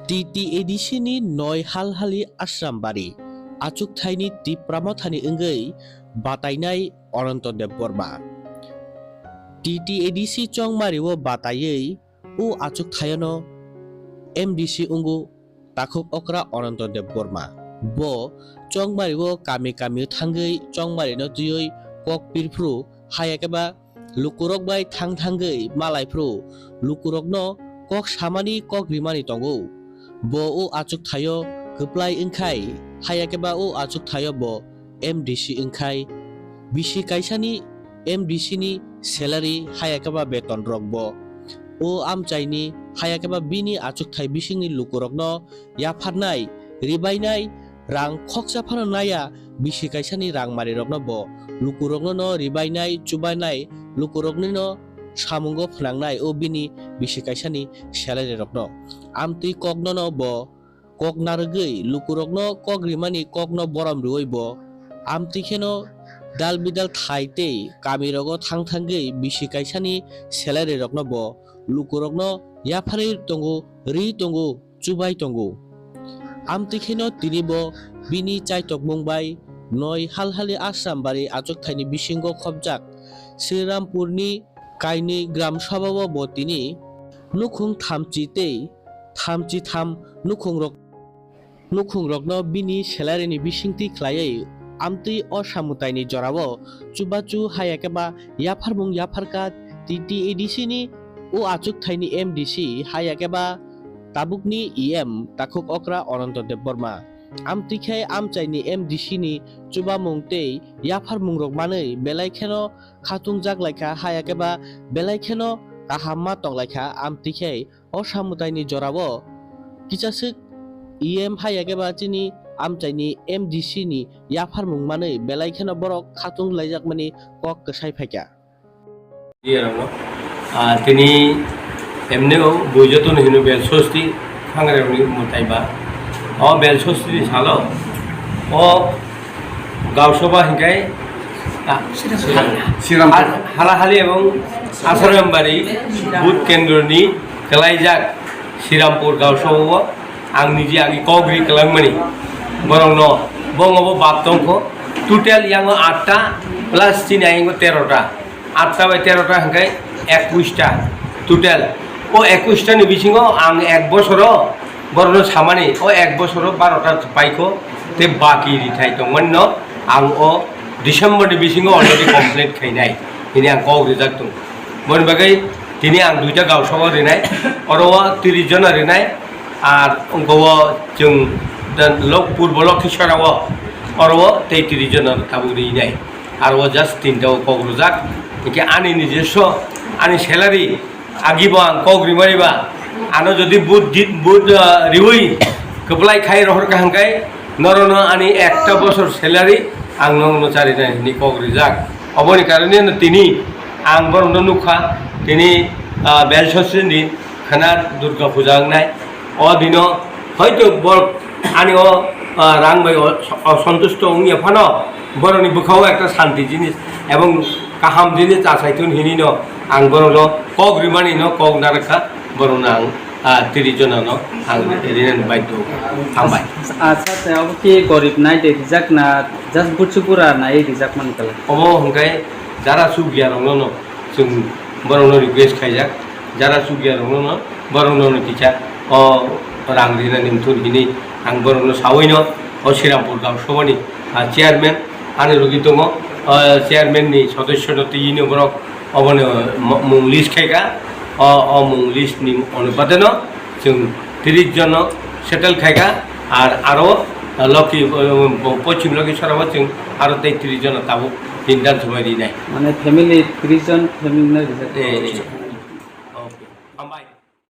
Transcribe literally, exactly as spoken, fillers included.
T T A D C ni noi Halhali Ashram Bari achukthaini Tipra Mothani wngwi batainai Ananto Debbarma. T T A D C Chongmari o bataiwi o achukthaiono M D C wngo takhuk okra Ananto Debbarma. Bo Chongmari o kami kami thangwi Chongmari no twiwi kok pirphru, haya khe ba lukurok bai thang thangwi malai phru lukurokno kok samani kok rimani tongo. Bo o achukthaio kwplai wngkhai, haya khe ba o achukthaio bo M D C wngkhai. Bisi kaisani M D C ni salary haya khe ba beton rok bo o amchaini haya khe ba bini achukthai bisingni lukurokno yapharnai, ribainai, rang khoksa phano naya bisi kaisani rang marirokno bo lukurokno no ribainai, chubainai, lukurokni no samungo phnangnai o bini bisi kaisani salary rokno. Amtwi kokno no bo kok narwgwi lukurokno kok rimani kokno borom rwui bo amtwi kheno dal bidal thai tei kamirogo thang thangwi bisi kaisani salary rokno bo lukurokno yapharwi tongo, ri tongo, chubai tongo. Amtwi kheno tini bo bini chaitokmung bai noi Halhali Ashram Bari achukthaini bisingo khopjak Srirampurni kainwi gram sabha o bo tini nukhung thamchi tei thamchi tham nukhungrok, nukhungrokno bini salary ni bisingtwi khlaiwi amtwi o samwtaini jorao chubachu haya khe ba yapharmung yapharkha T T A D C ni o achukthaini M D C haya khe ba tabukni E M takhuk okra Ananto Debbarma. Amtwi khe amchaini M D C ni chubamung tei yapharmungrok manwi belai kheno khatungjak laikha, haya khe ba belai kheno kaham ma tong laikha. Amtwi khe o samwtaini jorao kisaswk E M haya khe ba chini amchaini M D C ni yapharmung manwi belai kheno borok khatung laijakmani kok kwsai phaikha. Iya rokno. Ah, tini emneo buijoto no hino bel sosti khangreo ni mwtai ba. O bel sosti ni salo o Gausabha hinkai, ah, Srirampur. Hal-, Halahali ebong Asarambari booth kendro ni kelaijak Srirampur Gausabha o ang niji agi kok ri kelangmani. Borok no bongo bo bap tongkho. Total yango atta plus chini ayingo terota. Atta bai terota hingkai ekush ta total. O ekush ta ni bisingo ang ek bosoro borokno samani, o ek bosoro baro ta paikho, tei baki rithai tongmani no ang o December ni bisingo already complete khainai hini ang kok rijak tongo. Boni bagwi tini ang duita Gausabha rinai, oro o tris jona rinai, ar wngkha o chwng da lok-, purbo Lokhisora o, oro o tei tris jona tabuk rinai. Aro o just tinta o kok rwjak. Hingke ani nijoswo, ani salary, agi bo ang kok rimani ba, ano jodi vote di-, vote, ah, riwi kwplai khai rohor ka hingkai, noro no ani ekta bosor salary ang no no chari nai hini kok rijak. Oboni karone no tini ang borok no nukha, tini, ah, bel sosri ni khana Durga puja wngnai. O dino hoito borok ani o, ah, rang bai o, osontusto wngya phano, borokni bwkhao ekta santi jinis ebong kaham jinis achai thun hinwi no ang borokno kok rimani no kok narwkha, borokno ang, ah, tris jona no ang rinani baidhyo wngkha. Hambai. Acha, te obo ki gorib nai de rijak na just buchi bura nai rijak man kala? Obo hwnkhe jara chukya rokno no chwng borokno request khaijak, jara chukya rokno no borokno no kisa o rang rinani wngthun hinwi ang borokno sawi no o Srirampur Gausabha ni, ah, chairman ani logi tongo, ah, chairman ni sodosyo no twi no borok obono mo-, mung list khaikha, o, o mung list ni onupate no chwng tris jono settle khaikha, ar aro Loki, uh, Pochim Loki Sora o chwng aro tei tris jono tabuk tin jan somai rinai. Mane family tris jon family no rijak. Eh, eh.